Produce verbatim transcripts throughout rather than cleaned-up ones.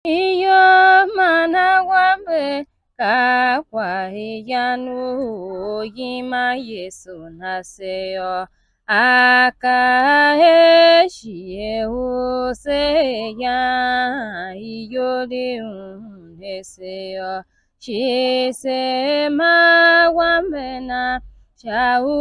Iyol man awambe ka kwaghyan u u yima Yesu na se yô, a ka er shighe u se yan iyol i unese yô, shi se ma awambe na sha u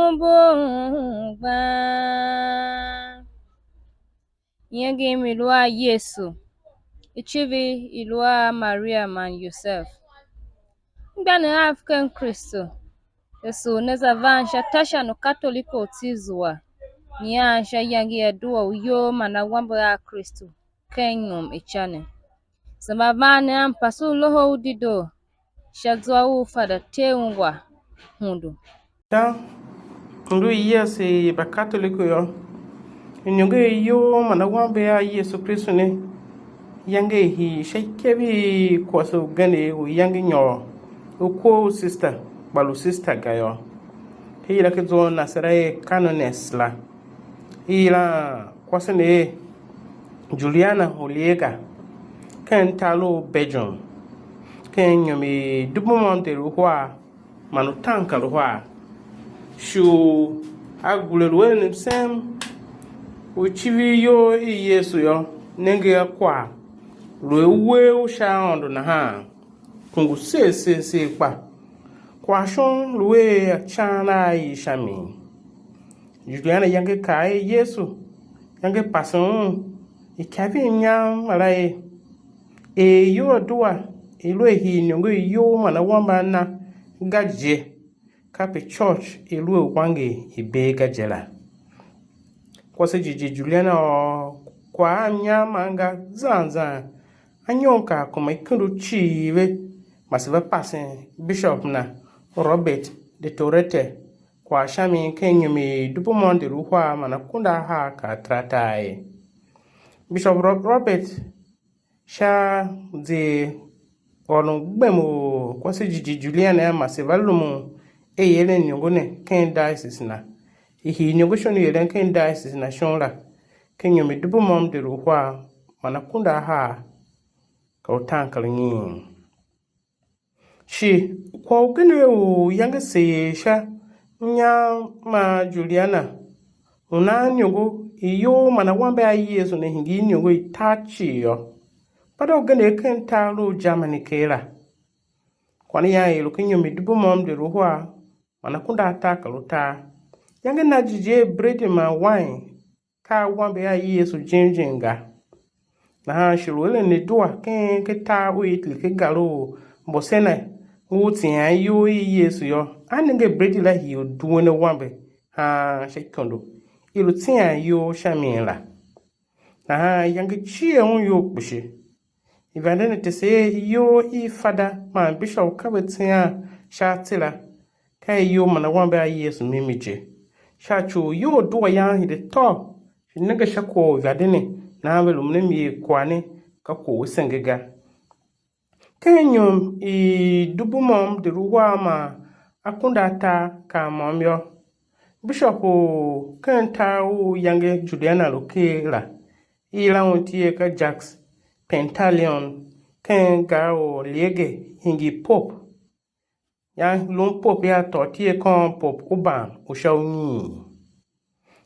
umbur gban. Iengem i lu a Yesu, icivir i lu a Maria man Yosef. Mgbianev av ken Kristu, Yesu ne za van sha tashan u Katoliko u Tizua, nyian sha iyange i adua u iyol man awambe a Kristu ken inyom i ca ne. Se mba van ne a mpase u Loho u Dedoo sha zwa u Fada Ter Ungwa Hundu. Ka lu Yesu i Mbakatoliko yô, iniongo i iyol man awambe a Yesu Kristu ne, iyange i hii sha ikev i kwase ugen u iyange nyôr, u kor u sista, kpa lu sista ga yô. Ka yila ken zwa u Nasareti er Canones la. I yilan kwase ne er Juliana Oliega, ken tar u Belgium, ken inyom i dubu môm deri uhar man utaankaruhar. Shi u a gure lu eren msen u icivir iyol i Yesu yô, nenge a kwagh lu a uwegh u sha Aôndo nahan, kungu ser ser ser kpa kwagh shon lu a ican a i sha mi. Juliana yange kaa er Yesu yange pase un ikav i mnyam la er, er iyol adua i lu a hii iniongo i iyol man awambe a na ga je, kape church i lu a wanger i bee ga je la. Kwase jighjigh Juliana ôr kwagh a mnyam man ga zan zan, anyom kar kuma i kundu cii ve, ma se va pasen bishop na, Robert de Torete, kwagh sha mi ken inyom i dubu môm deri uhar man akunduahar kar ataratar er. Bishop Ro-, Robert sha zee ôron gbem u kwase jighjigh Juliana a ma se va lumun er i eren iniongo ne ken diocese na. I hii iniongo shon i eren ken diocese na shon la, ken inyom i dubu môm deri uhar man akunduahar kar utaankarunyiin. Shi kwagh ugen u yange seer sha mnyam ma Juliana u nan iniongo i iyol man awambe a Yesu ne hingir iniongo i tar cii yô, Fada ugen ken tar u Germany ker la. Kwagh ne yan i lu ken inyom i dubu môm deri uhar man akunduatar kar utar. Yange na jighjigh er bredi man wain ka awambe a Yesu jim jim ga. Nahan shi lu eren adua ken, ken tar u Italy ken gar u Bolsena u tsian iyol i Yesu yô, a nenge bredi la hii u duen awambe haan sha ikondo, i lu tsian iyol sha mi la. Nahan iyange cier un iyol kpishi. Ivande ne tese er iyol i Fada man bishop ka ve tsian sha atse la, ka iyol man awambe a Yesu mimi je. Sha ci u iyol dua yan hide tôô, shi nenge sha kwagh u ivande ne, nahan ve lumun a mi er kwagh ne ka kwagh u senge ga. Ken inyom i dubu môm deri uhar man akunduatar kar môm yô, bishop u ken tar u yange Juliana lu ker la, i yilan un iti er ka Jacques Pantaleon, ken gar u Liege hingir pope. Yan lun pope a tôô iti er ka pope Urban u sha unyiin.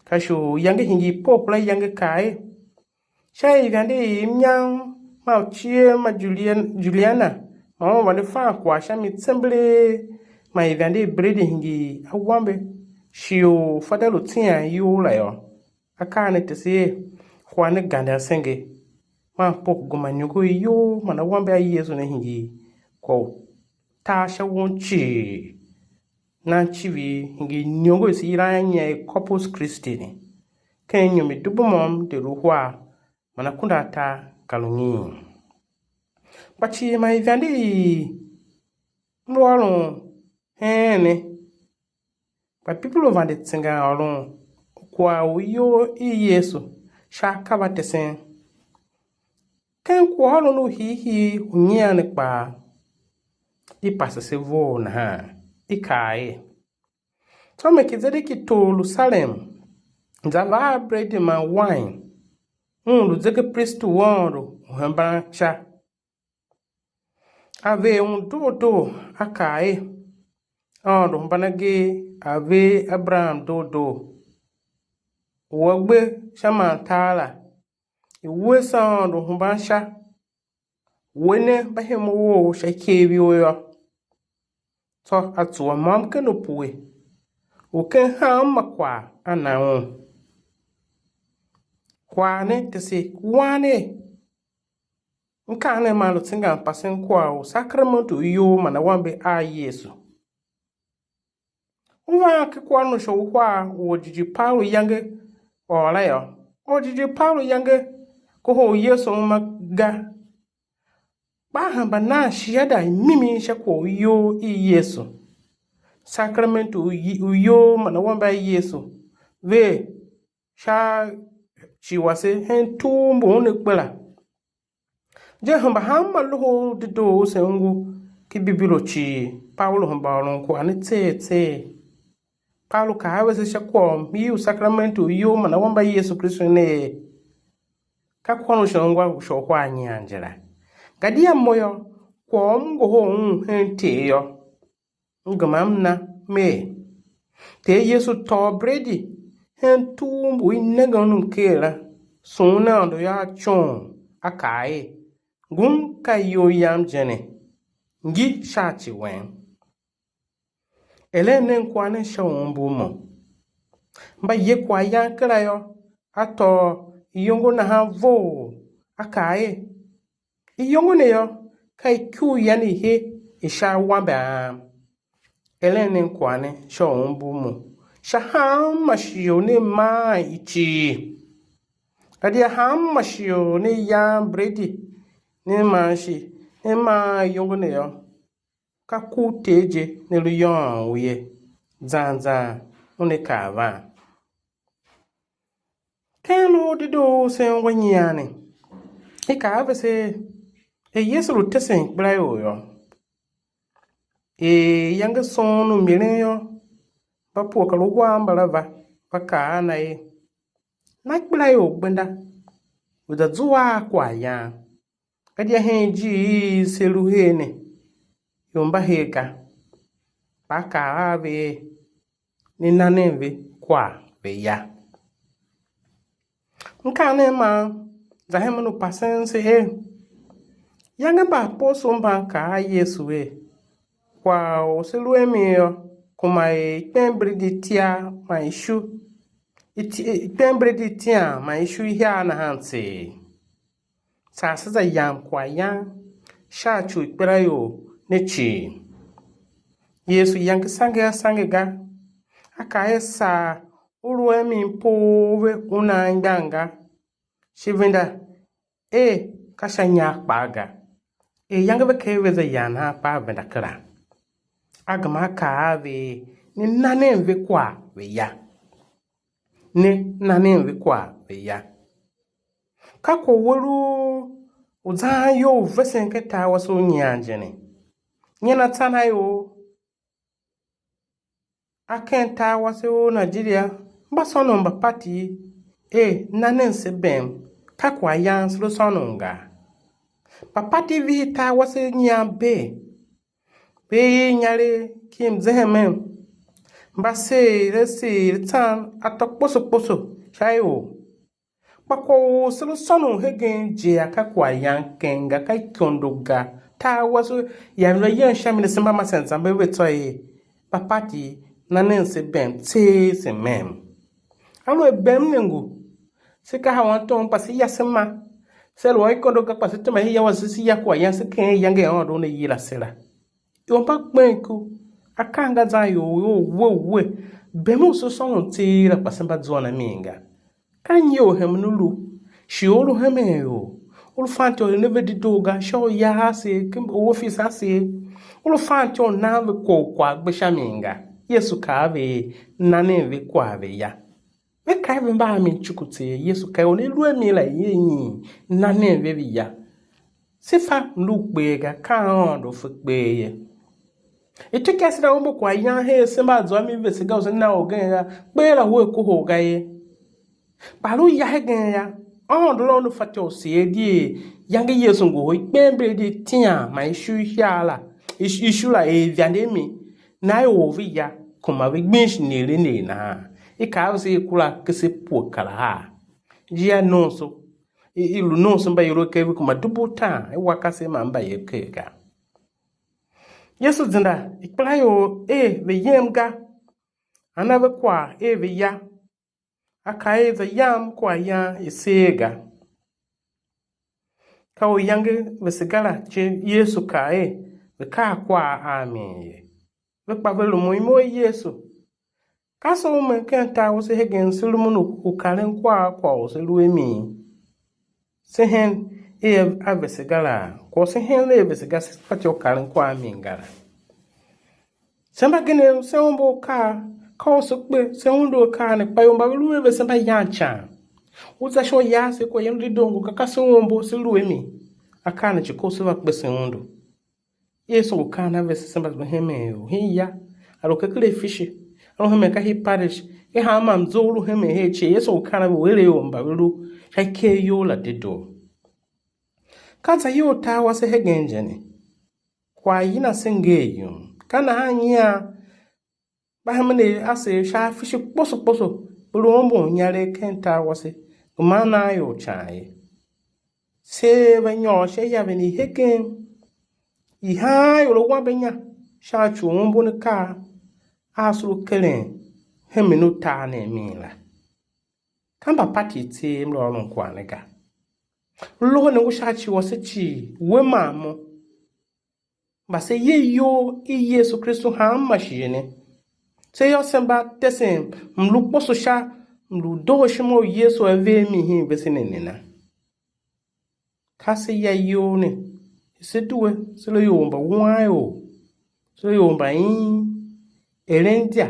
Ka shi u yange hingir pope la yange kaa er, sha ivande i mnyam ma ucie ma Julian-, Juliana, ma un vande fan kwagh sha mi tsembelee, man ivande i bredi hingir awambe, shi u Fada lu tsian iyol la yô, akaa ne tese er, kwagh ne gande asenge, man pope gema iniongo i iyol man awambe a Yesu ne hingir kwagh u tar sha won cii, nan civir hingir iniongo i se yilan a nyian er Corpus Christi ne, ken inyom i dubu môm deri uhar man akunduatar kar unyiin. Kpa cii man ivande i m lu ôron heen ne, kpa Bibilo vande tsengan ôron kwagh u iyol i Yesu sha akavatesen. Ken kwaghôron u hiihii u nyian ne kpaa, i pase se vough nahan, i kaa er: Tsô Melkizedeki tor Yerusalem, za va a bredi man wain, un lu zegepristi u Aôndo u hemban sha. A ver un doo doo, a kaa er: Aôndo hemban agee a ver Aberaham doo doo, u a gbe sha man tar la, i wuese Aôndo hemban sha, we ne mba hemba wou sha ikev you yô. Tsô a tsuwa môm ken upue u ken hanma kwagh a na un. Kwagh ne tese wan er, mkaanem ma lu tsengan pasen kwagh u sakramentu u iyol man awambe a Yesu. U van ken kwagh u shon uhar u orjighjigh Paulu yange ôr la yô, orjighjigh Paulu yange kohol Yesu uma ga, kpa a hemba nan shiada i mimi sha kwagh u iyol i Yesu. Sakramentu u yi- u iyol man awambe a Yesu, ve sha ci wase hen tugh mbu un ne kpe la. Je hemba hanma loho u dedoo u se ongo ken Bibilo cii, Paulu hemba ôron kwagh ne tseegh tseegh. Paulu kaa a vese sha kwagh u mhii u sakramentu u iyol man awambe a Yesu Kristu ne er, ka kwagh u sha ungwa u sha uhar nyian je la. Gadia mo yô, kwagh u m ngohol un hen Ter yô, m gema m na, m er: Ter Yesu, tôô bredi hen tugh mbu i nengen un mker la, sughun Aôndo yô, a coon, a kaa er: Ngun ka iyol yam je ne, ngi sha ci wen. Eren nen kwagh ne sha u umbur mo. Mba ye kwaghyan kera yô, a tôô iyongo nahan vough, a kaa er: Iyongo ne yô, ka ikur yan i he i sha awambe a am. Eren nen kwagh ne sha u umbur mo sha hanma shighe u ne maan i cii. Gadia hanma shighe u ne yan bredi, ne maan shi, ne maan iyongo ne yô, ka ku u Ter je ne lu yôôn u ye, zan zan una kaa van. Ken u dedoo u se ungwa nyian ne, i kaa a vese er, er Yesu lu tesen ikpelaior yô, er iyange soon u milen yô, mba pue kar uhar mbala va, va kaa a na er: Na ikpelaior gbenda, u za zua a kwaghyan. Gadia hen ijiir i se lu her ne, ior mba her ga. Kpa a kaa a ve er: Ne na nen ve kwagh ve ya. Mkaanem ma za hemen u pasen se er, iyange mbaapostoli mban kaa a Yesu er: Kwagh u se lu a mi yô, kuma er ikpenbredi itiar man ishu, iti- ikpenbredi itian man ishu ihiar nahan tseegh. Saa se za yam kwaghyan sha ci u ikpelaior ne cii. Yesu yange sange a sange ga, a kaa er: Saa u lu a mi poov ve una anmgbian ga, shi venda er ka sha inyar kpaa ga. Er iyange ve ker ve za yar nahan kpa a venda kera. A gema a kaa a ve er: Ne na nen ve kwagh ve ya. Ne na nen ve kwagh ve ya. Ka kwagh u a lu u zan iyol u vesen ken tar wase u nyian je ne. Nyen atsan a ior a ken tar wase u Nigeria mba sônon mbapati er: Na nen se bem, ka kwaghyan se lu sônon ga. Mbapati vihi tar wase nyian bee, ve i inyaregh ki mzehemen, mba seer a seer tsan atô kposo kposo sha ior. Kpa kwagh u se lu sônon hegen je a ka kwaghyan keng ga, ka ikondo ga. Tar wase yam la yen sha mi ne, se mba masen zamber ve tsô er: Mbapati, na nen se bem tseegh se mem. Aluer bem ne ngu, se kaha wantom kpa se ya se ma. Se lu a ikondo ga kpa se tema se ya wase, se ya kwaghyan se ken iyange i Aôndo una yila se la. Ior mba gben ku, akaa nga zan ior ior we we, bem u se sônon tseegh la kpa se mba zuan a mi ga. Ka nyi u hemen u lu? Shi u lu hemen ior, u lu fatyô u eren a ve dedoo ga, sha u ya a seer ken office a seer, u lu fatyô u nan ve kwagh u kwagh gbe sha mi ga. Yesu kaa a ve er: Na nen ve kwagh ve ya. Ve kaa ve mba a mi cuku tseegh. Yesu kaa er: Or ne lu a mi la, ye nyi? Na nen ve ve ya. Se fa mlu kpee ga, ka Aôndo u fe kpee ye. Ityôkyaa se na umbur kwaghyan her se mba a zua mi vese ga, u se na orgen ga, kpee la wea kohol ga ye. Kpa lu ya hegen yô, Aôndo la una fatyô u seer di er iyange i Yesu ngohol ikpember di tian man ishu ihiar la, ish- ishu la er ivande mi, nahan ior ve ya, kuma ve gbin shi negh ne nahan. I kaa a vese er kura kese pue kar ahar. Jia nomso, i, i lu nomso mbayol ken ve kuma dubu utaan, i wa kasev man mbayol ker ga. Yesu zenda ikpelaior er ve yem ga, a na ve kwagh er ve ya, a kaa er: Za yam kwaghyan i seer ga. Ka u iyange vese ga la je Yesu kaa er ve kaa kwagh a mi ye. Ve kpa ve lumun imo i Yesu. Ka se u men ken tar wase hegen se lumun u, u karen kwagh a kwagh u se lu a mi? Se hen er a vese ga la, kwagh u se hen a vese ga, se fatyô u karen kwagh a mi ga la. Se mbagenev, se ombo akaa, ka u se kpe, se undu akaa ne, kpa ior mba ve lu a vese mba yan ican. U za sha u yar se kwaghyan u dedoo ngu ga, ka se ombo, se lu a mi. Akaa ne cii ka u se va kpe se undu. Yesu ngu kaan a vese se mba ve hemen ior hen ya, a lu ken ker a ifishi, a lu hemen ka hii parish, er hanma mzo u lu hemen her cii, Yesu ngu kaan a ve u er ior mba ve lu sha ikev you la dedoo. Ka zayol tar wase hegen je ne. Kwagh yina se nger yum. Ka nahan nyian mba hemen asev sha afishi kposo kposo ve lu ombon inyaregh ken tar wase, gema nan ior ican ye. Se va nyôr sha iyaven i hegen, i haan ior awambe inya sha ci u ombon akaa a se lu keren hemen u tar ne a mi la. Ka mbapati tseegh m lu ôron kwagh ne ga. Loho ne ngu sha ci wase cii, we man mo. Mba se ye iyol i Yesu Kristu hanma shighe ne. Se yô, se mba tesen mlu kposo sha mlu dooshima u Yesu a ver mi hen vese ne nena? Ka se ya iyol ne, se due, se lu ior mba wuan ior, se lu ior mba ing, eren idya,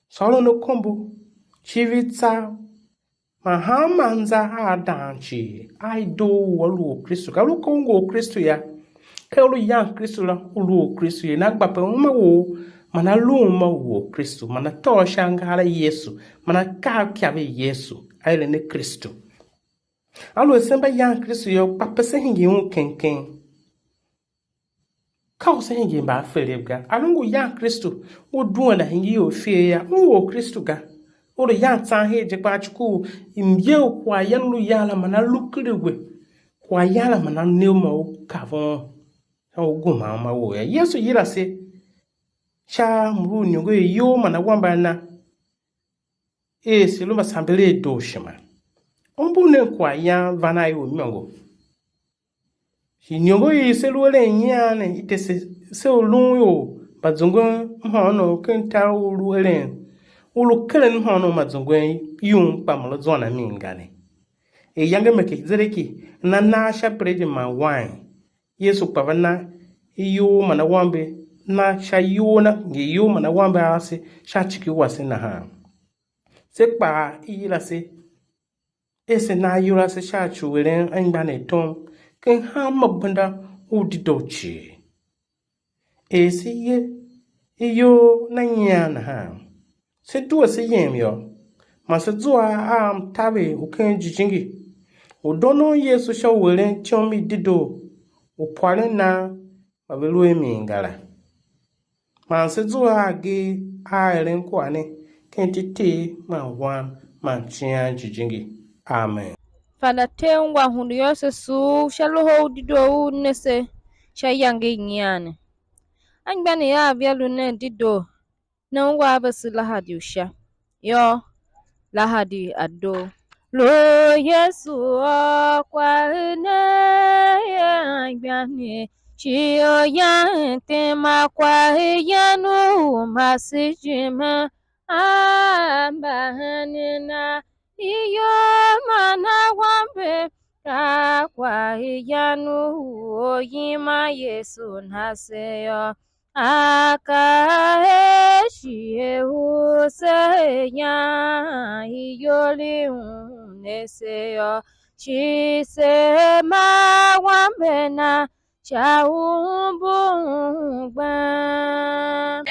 sôron akombo, civir tsav, man hanma anza a a dang cii, a i doo u a lu Orkristu ga. Lu ka u ngu Orkristu yô, ka u lu yan Kristu la, u lu Orkristu ye. Nan gba pe uma wou, man a lu uma u Orkristu, man a tôô sha angahar a Yesu, man a kav ikyav i Yesu, a eren a Kristu. Aluer se mba yan Kristu yô, kpa pe se hingir un keng keng. Ka u se hingir mbaaferev ga. A lu ngu yan Kristu, u duen a hingir ior i fer yô, u ngu Orkristu ga. U lu yan tsan her je, kpa a cuku u myer u kwaghyan u lu yan la man a lu ken a we. Kwaghyan la man a ne u ma u kav un, sha u gema uma wou yô. Yesu yila se sha mlu u iniongo i iyol man awambe a na, er se lu mbasamber a dooshima. Umbur nen kwaghyan van a ior imôngo. Shi iniongo i se lu eren nyian ne i tese se u lun ior mba zungwen mhôônom ken tar u lu eren, u lu keren mhôônom ma zungwen yum, kpa mo lu zuan a mi ga ne. Er iyange Melkizedeki na nar sha bredi man wain, Yesu kpa va na iyol man awambe na sha iyol na, ngi iyol man awambe ase sha ci ki wase nahan. Se kpaa i yila se, er se na ayol ase sha ci u eren anmgbianev tom ken hanma gbenda u dedoo cii. Er se ye iyol na nyian nahan, se due se yem yô, man se zua a mtaver u ken jijingi, u doonon Yesu sha u eren ityom i dedoo u pwaren nan mba ve lu a mi ga la. Man se zua a agee a eren kwagh ne ken iti i Ter man Wan man Icighan Jijingi. Amen. Fada Ter ungwa hundu yô, se sugh sha Loho u Dedoo u ne se sha iyange i nyian ne. Anmgbianev av via lu nen dedoo, ne ungwa a vese lahadi u sha yô, lahadi a doo. Lu Yesu ôr kwagh ne, anmgbianev, ci u yan tema kwagh yan u ma se jime a mbahenen na, iyol man awambe, ka kwagh yan u oryiman Yesu na se yô. A kaa er, shighe u se yan iyol i un ne se yô, shi se ma awambe na sha u umbur un gbem.